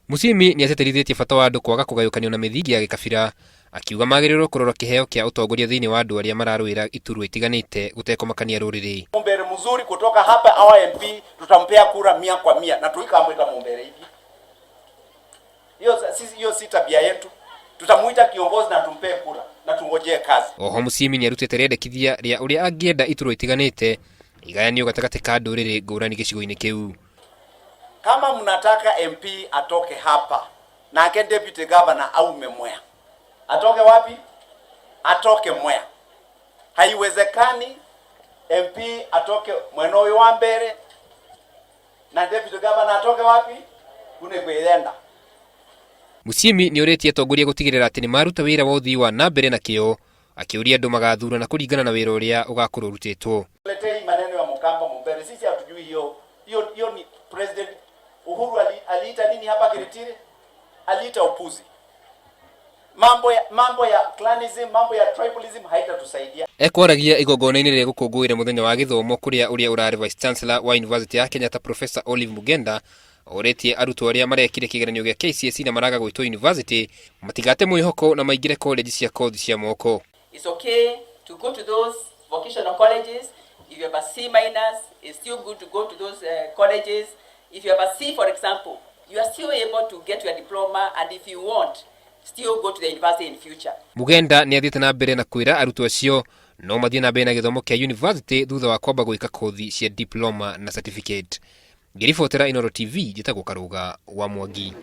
Musyimi nĩ atĩtĩrithĩtie bata wa andũ kwaga kũgayũkanio na mĩthingi ya gĩkabira, akiuga magĩrĩirwo kũrora kĩheo kĩa ũtongoria thĩinĩ wa andũ arĩa mararũĩra iturwa itiganĩte gũtekũmakania rũrĩrĩ. Mumbere mzuri kutoka hapa our MP tutampea kura 100 kwa 100 na tuikamwita Mumbere hivi. Hiyo sisi, hiyo si tabia yetu. Tutamuita kiongozi na tumpee kura na tungojee kazi. Oho Musyimi nĩ arutĩte rĩendekithia rĩa ũrĩa angĩenda iturwa itiganĩte igayanio gatagatĩ ka ndũrĩrĩ ngũrani gĩcigo-inĩ kĩu. Kama mnataka MP atoke hapa na ake deputy governor aume Mwea, atoke wapi? Atoke Mwea. Haiwezekani MP atoke mwena uyu wa mbere na deputy governor atoke wapi? Kune kwithenda. Musyimi nĩ orĩtie atongoria gũtigĩrĩra atĩ nĩ maruta wĩra wa ũthii wa na mbere na kĩo, akĩũria andũ magathurana kũringana na wĩra ũrĩa ũgakorwo ũrutĩtwo. Letei maneno ya Mukamba Mumbere, sisi hatujui hiyo hiyo hiyo. Ni President Uhuru aliita nini hapa Kiritiri? Aliita upuzi. Mambo ya clanism, mambo ya tribalism haitatusaidia. Ekwaragia igongona-inĩ rĩa gũkũngũĩra mũthenya wa gĩthomo kũrĩa ũrĩa ũrarĩ Vice Chancellor wa University ya Kenyatta, Professor Olive Mugenda, orĩtie arutwo arĩa marekire kĩgeranio gĩa KCSE na maraga gwĩtwo university matigate mwĩhoko na maingĩre college cia kothi cia moko. It's okay to go to those vocational colleges. If you have a C minus, it's still good to go to those colleges. If you have a C, for example, you are still able to get your diploma, and if you want, still go to the university in future. Mugenda nĩ athiĩte na mbere na kwĩra arutwo acio no mathiĩ na mbere na gĩthomo kĩa university thutha wa kwamba gwĩka kothi cia diploma na certificate. Ngĩribotera Inooro TV, njĩtagwo Karũga wa Mwangi.